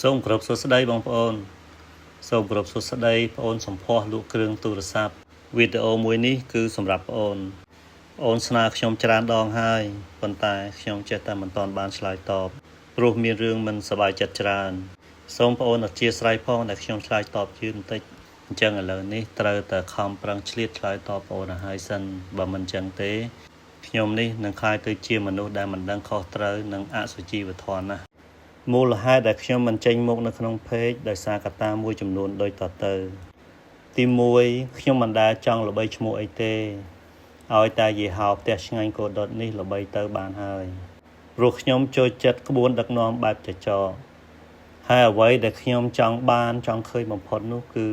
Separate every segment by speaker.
Speaker 1: សូមគោរពសួស្តីបងប្អូនសូមគោរពសួស្តីបងអូនសម្ផស្សលក់គ្រឿងទូរស័ព្ទវីដេអូមួយនេះគឺសម្រាប់បងអូនបងអូនស្នើខ្ញុំច្រើនដងហើយប៉ុន្តែខ្ញុំចេះតែមិនទាន់បានឆ្លើយតបព្រោះមានរឿងមិនសប្បាយចិត្តច្រើនសូមបងអូនអធ្យាស្រ័យផងដែលខ្ញុំឆ្លើយតបយឺតបន្តិចអញ្ចឹងឥឡូវនេះត្រូវតែខំប្រឹងឆ្លៀតឆ្លើយតបបងអូនឲ្យហើយសិនបើមិនអញ្ចឹងទេខ្ញុំនេះនឹងក្លាយទៅជាមនុស្សដែលមិនដឹងខុសត្រូវនិងអសុជីវធម៌ណាស់ មូលហេតុដែលខ្ញុំមិនចេញមុខនៅក្នុង page ដោយសារកត្តាមួយចំនួនដូចតទៅ ទី1ខ្ញុំមិនដែលចង់ល្បីឈ្មោះអីទេឲ្យតែយីហោផ្ទះឆ្ងាញ់គោដុតនេះល្បីទៅបានហើយព្រោះខ្ញុំចូលចិត្តក្បួនដឹកនាំបែបចចកហើយអ្វីដែលខ្ញុំចង់បានចង់ឃើញបំផុតនោះគឺ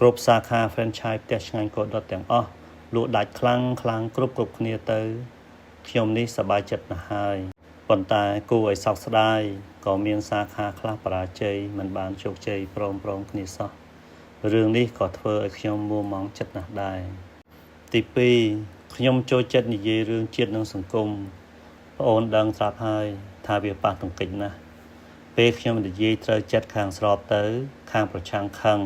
Speaker 1: គ្រប់សាខា franchise ផ្ទះឆ្ងាញ់គោដុតទាំងអស់លក់ដាច់ខ្លាំងខ្លាំងគ្រប់គ្រប់គ្នាទៅខ្ញុំនេះសប្បាយចិត្តណាស់ហើយប៉ុន្តែគួរឲ្យសោកស្ដាយក៏មានសាខាខ្លះបរាជ័យមិនបានជោគជ័យព្រមព្រំគ្នាសោះរឿងនេះក៏ធ្វើឲ្យខ្ញុំមួម៉ងចិត្តណាស់ដែរទី2ខ្ញុំចូលចិត្តនិយាយរឿងជាតិនិងសង្គមប្អូនដឹងស្រាប់ហើយថាវាប៉ះទង្គិចណាស់ពេលខ្ញុំនិយាយត្រូវចិត្តខាងស្របទៅ ខាងប្រឆាំងខឹង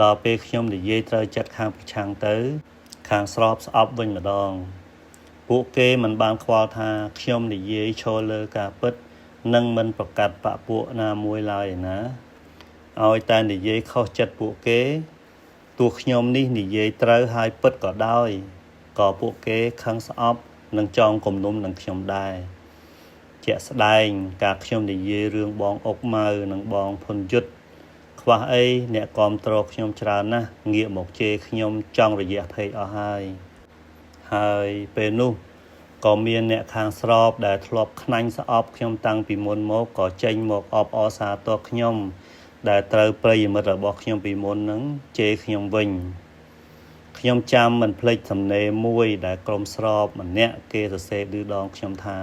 Speaker 1: ដល់ពេលខ្ញុំនិយាយត្រូវចិត្តខាងប្រឆាំងទៅ ខាងស្របស្អប់វិញម្ដង ពួកគេមិនបានខ្វល់ថាខ្ញុំនិយាយឈរលើការពិតនិងមិនប្រកាសបពពួកណាមួយឡើយឯណាឲ្យតែនិយាយខុសចិត្តពួកគេទោះខ្ញុំនេះនិយាយត្រូវហើយពិតក៏ដោយក៏ពួកគេខឹងស្អប់និងចងគំនុំនឹងខ្ញុំដែរជាក់ស្ដែងការខ្ញុំនិយាយរឿងបងអុកម៉ៅនិងបងភុនយុទ្ធខ្វះអីអ្នកគាំទ្រខ្ញុំច្រើនណាស់ងាកមកជេរខ្ញុំចង់រយៈពេកអស់ហើយហើយពេលនោះក៏មានអ្នកខាងស្របដែលធ្លាប់ខ្នាញ់ស្អប់ខ្ញុំតាំងពីមុនមកក៏ចេញមកអបអរសាទរខ្ញុំដែលត្រូវប្រិយមិត្តរបស់ខ្ញុំពីមុនហ្នឹងជេរខ្ញុំវិញខ្ញុំចាំមិនភ្លេចសំណេរមួយដែលក្រុមស្របម្នាក់គេសរសេរឌឺដងខ្ញុំថា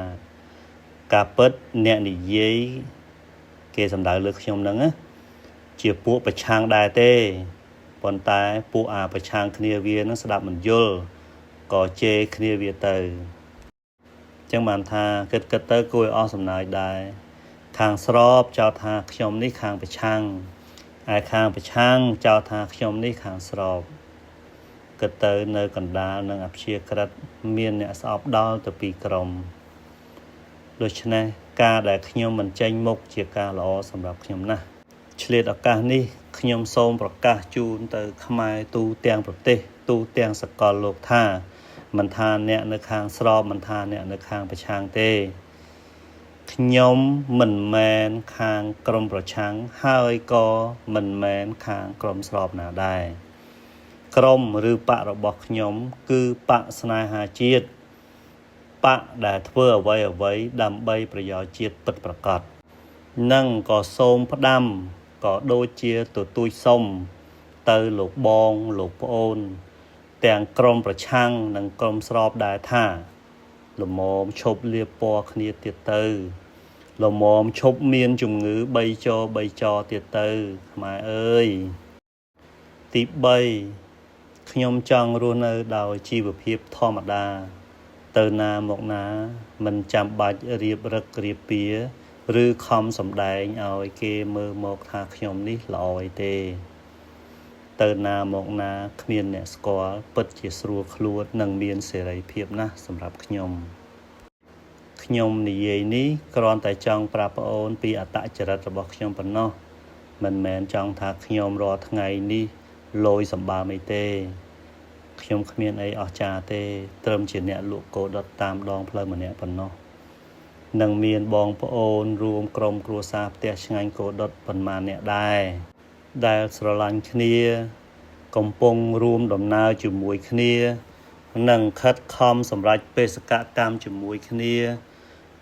Speaker 1: ការពិតអ្នកនិយាយគេសំដៅលើខ្ញុំហ្នឹងណាជាពួកប្រឆាំងដែរទេប៉ុន្តែពួកអាប្រឆាំងគ្នាវានឹងស្ដាប់មិនយល់ក៏ជេរគ្នាវាទៅចឹងបានថាគិតគិតទៅគួរឲ្យអស់សំណើចដែរខាងស្របចោទថាខ្ញុំនេះខាងប្រឆាំងឯខាងប្រឆាំងចោទថាខ្ញុំនេះខាងស្របគិតទៅនៅកណ្ដាលនិងអព្យាក្រឹតមានអ្នកស្អប់ដល់ទៅពីរក្រុមដូច្នេះការដែលខ្ញុំមិនចេញមុខជាការល្អសម្រាប់ខ្ញុំណាស់ឆ្លៀតឱកាសនេះខ្ញុំសូមប្រកាសជូនទៅខ្មែរទូទាំងប្រទេសទូទាំងសកលលោកថាមិនថាអ្នកនៅខាងស្របមិនថាអ្នកនៅខាងប្រឆាំងទេខ្ញុំមិនមែនខាងក្រុមប្រឆាំងហើយក៏មិនមែនខាងក្រុមស្របណាដែរក្រុមឬបករបស់ខ្ញុំគឺបកស្នេហាជាតិបកដែលធ្វើអ្វីអ្វីដើម្បីប្រយោជន៍ជាតិពិតប្រាកដនិងក៏សូមផ្ដាំក៏ដូចជាទទូចសុំទៅលោកបងលោកប្អូនទាំងក្រុមប្រឆាំងនិងក្រុមស្របដែរថាល្មមឈប់លាបពណ៌គ្នាទៀតទៅល្មមឈប់មានជំងឺ3ច3ចទៀតទៅខ្មែរអើយទី3ខ្ញុំចង់រស់នៅដោយជីវភាពធម្មតាទៅណាមកណាមិនចាំបាច់រៀបរឹករៀបពៀឬខំសម្ដែងឲ្យគេមើលមកថាខ្ញុំនេះល្អអីទេទៅណាមកណាគ្មានអ្នកស្គាល់ពិតជាស្រួលខ្លួននិងមានសេរីភាពណាស់សម្រាប់ខ្ញុំខ្ញុំនិយាយនេះគ្រាន់តែចង់ប្រាប់ប្អូនពីអត្តចរិតរបស់ខ្ញុំប៉ុណ្ណោះមិនមែនចង់ថាខ្ញុំរាល់ថ្ងៃនេះលយសម្បើមអីទេខ្ញុំគ្មានអីអស្ចារ្យទេត្រឹមជាអ្នកលក់គោដុតតាមដងផ្លូវម្នាក់ប៉ុណ្ណោះនឹងមានបងប្អូនរួមក្រុមគ្រួសារផ្ទះឆ្ងាញ់គោដុតប៉ុន្មានអ្នកដែរដែលស្រឡាញ់គ្នាកំពុងរួមដំណើរជាមួយគ្នានិងខិតខំសម្រេចបេសកកម្មជាមួយគ្នា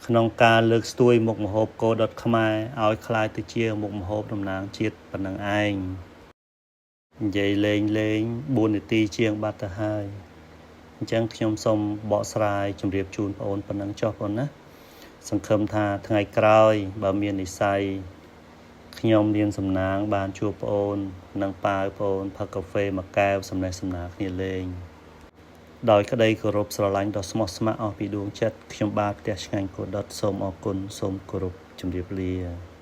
Speaker 1: ក្នុងការលើកស្ទួយមុខម្ហូបគោដុតខ្មែរឲ្យក្លាយទៅជាមុខម្ហូបតំណាងជាតិប៉ុណ្ណឹងឯងនិយាយលេងលេង4នាទីជាងបាត់ទៅហើយអញ្ចឹងខ្ញុំសូមបកស្រាយជម្រាបជូនបងអូនប៉ុណ្ណឹងចុះបងណាសង្ឃឹមថាថ្ងៃក្រោយបើមាននិស័យខ្ញុំមានសំណាងបានជួបប្អូននិងប៉ាវប្អូនផឹកកាហ្វេមួយកែវសំណេះសំណាលគ្នាលេងដោយក្តីគោរពស្រឡាញ់ដ៏ស្មោះស្ម័គ្រអស់ពីដួងចិត្តខ្ញុំបាទផ្ទះឆ្ងាញ់គោដុតសូមអរគុណសូមគោរពជម្រាបលា។